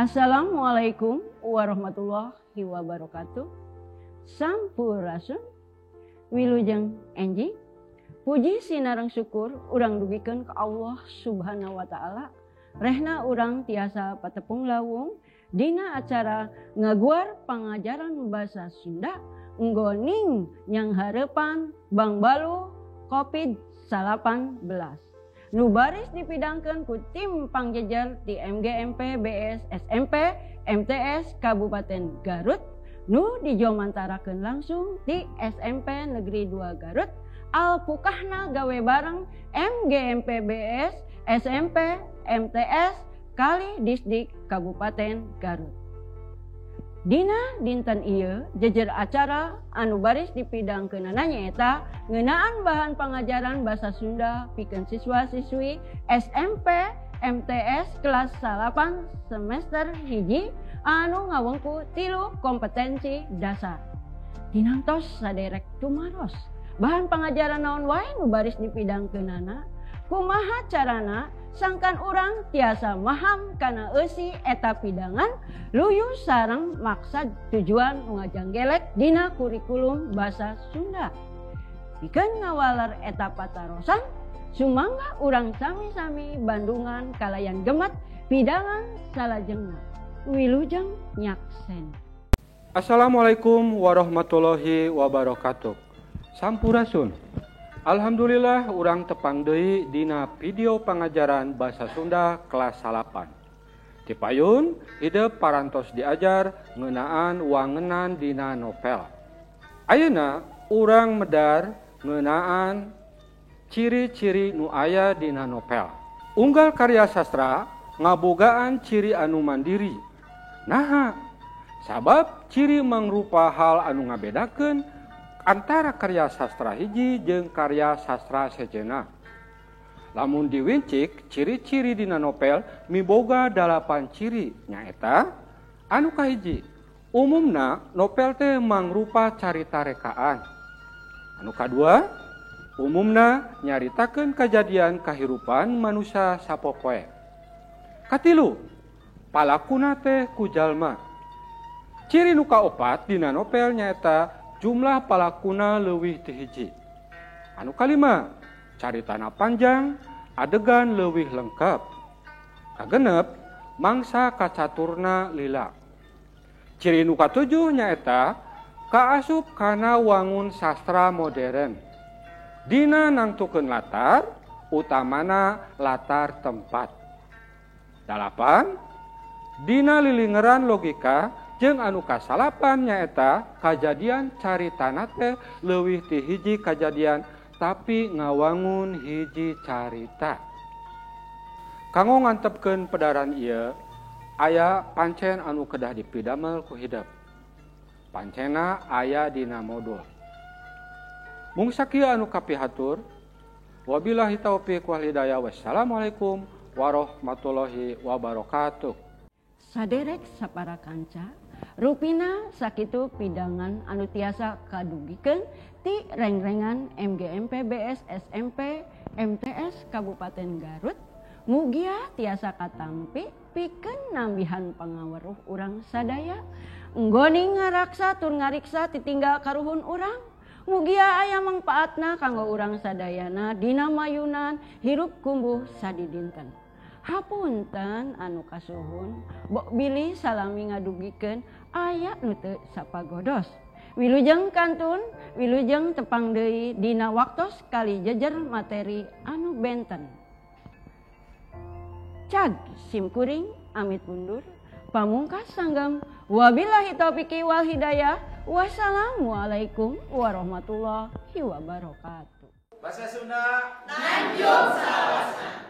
Assalamualaikum warahmatullahi wabarakatuh. Sampurasun, wilujeng enjing. Puji sinareng syukur urang dugikeun ka Allah Subhanahu wa taala. Rehna urang tiasa patepung lawung dina acara ngaguar pangajaran basa Sunda nggoning nyanghareupan Bangbaluh Covid-19. Nu baris dipidangkeun ku tim pangjejer di MGMP BS SMP MTS Kabupaten Garut nu dijomantarakeun langsung di SMP Negeri 2 Garut alpukahna gawe bareng MGMP BS SMP MTS kali Disdik Kabupaten Garut. Dina dinten ieu jejer acara anu baris dipidangkeunana nyaeta ngeunaan bahan pangajaran basa Sunda pikeun siswa-siswi SMP MTS kelas 8 semester 1 anu ngawengku 3 kompetensi dasar. Tinantos saderek tumaros bahan pangajaran naon wae nu baris dipidangkeunana, kumaha carana sangkan urang tiasa maham kana eusi eta pidangan luyu sareng maksad tujuan ngajanggelek dina kurikulum basa Sunda. Pikeun ngawaler eta patarosan, sumangga urang sami-sami bandungan kalayan gemet pidangan salajengna. Wilujeng nyaksen. Assalamualaikum warahmatullahi wabarakatuh. Sampurasun. Alhamdulillah urang tepang deui dina video pangajaran basa Sunda kelas 8. Tipayun hidep parantos diajar ngeunaan wangenan dina novel. Ayeuna urang medar ngeunaan ciri-ciri nu aya dina novel. Unggal karya sastra ngabogaan ciri anu mandiri. Naha, sabab ciri mangrupa hal anu ngabedakeun antara karya sastra hiji jeung karya sastra sejenna. Lamun diwincik, ciri-ciri dina novel miboga 8 ciri, nyaeta anu kahiji, umumna novel teh mangrupa carita rekaan. Anu kadua, umumna nyaritakeun kajadian kahirupan manusia sapopoe. Katilu, palakuna teh ku jalma. Ciri nu kaopat dina novel nyaeta jumlah palakuna leuwih ti hiji. Anu kalima, caritana panjang, adegan leuwih lengkap. Kagenep, mangsa kacaturna lila. Ciri nu katujuh nyaeta kaasup kana wangun sastra modern. Dina nangtukeun latar, utamana latar tempat. 8, dina lilingeran logika jeung anu kasalapan nyaeta kajadian caritana teh leuwih ti hiji kajadian tapi ngawangun hiji carita. Kanggo ngantepkeun pedaran ieu aya pancen anu kedah dipidamel ku hidep. Pancena aya dina modul. Mung sakieu anu kapihatur. Wabillahi taufik wal hidayah. Wassalamualaikum warahmatullahi wabarakatuh. Saderek sapara kanca, rupina sakitu pidangan anu tiasa kadugikeun ti rengrengan MGMP BS SMP MTS Kabupaten Garut. Mugia tiasa katampi pikeun nambihan pangaweruh urang sadaya. Nggoni ngaraksa tur ngariksa titinggal karuhun urang. Mugia aya mangpaatna kanggo urang sadayana dina mayunan hirup kumbuh sadidinten. Hapunten anu kasuhun, bok bilih salami ngadugikeun aya nu teu sapagodos. Wilujeng kantun, wilujeng tepang deui dina waktos kali jejer materi anu benten. Cag simkuring amit mundur, pamungkas sanggam, wabillahi taufiq wal hidayah. Wassalamualaikum warahmatullahi wabarakatuh. Bahasa Sunda Nanjung salawasna.